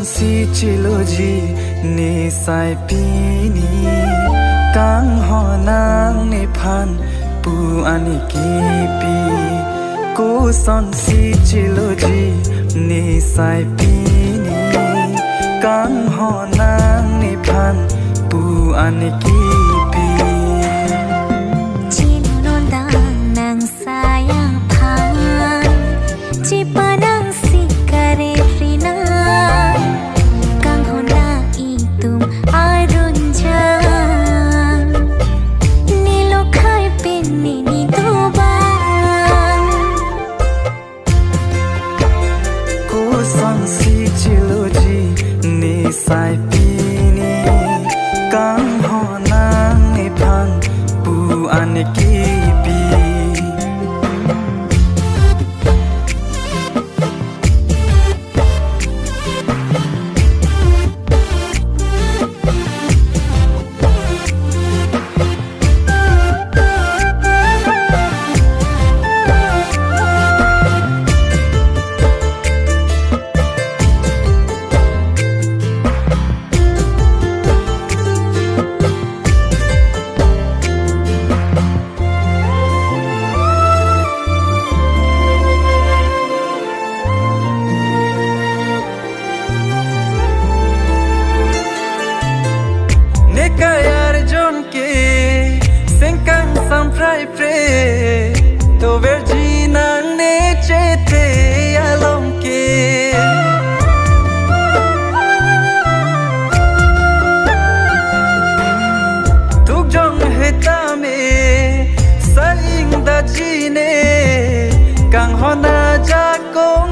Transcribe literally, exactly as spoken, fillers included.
Si chiloji ne sai pini, kanghon nangnephan pu an kipi. Kosonsi chiloji ne sai pini, kanghon nangnephan pu an kipi. Chinonondang nang sayang phan, chipanang si kare rina, kanghon na itum arunjang, ne lokhai pen ne nitobang. Kosonsi chiloji ne sai pini, kanghon nangnephan pu an kipi. Ne kai arjon ke sengkang samprai pre, toverji nang ne chete along ke. Tukjong hetame saing daji ne, kanghon ajakong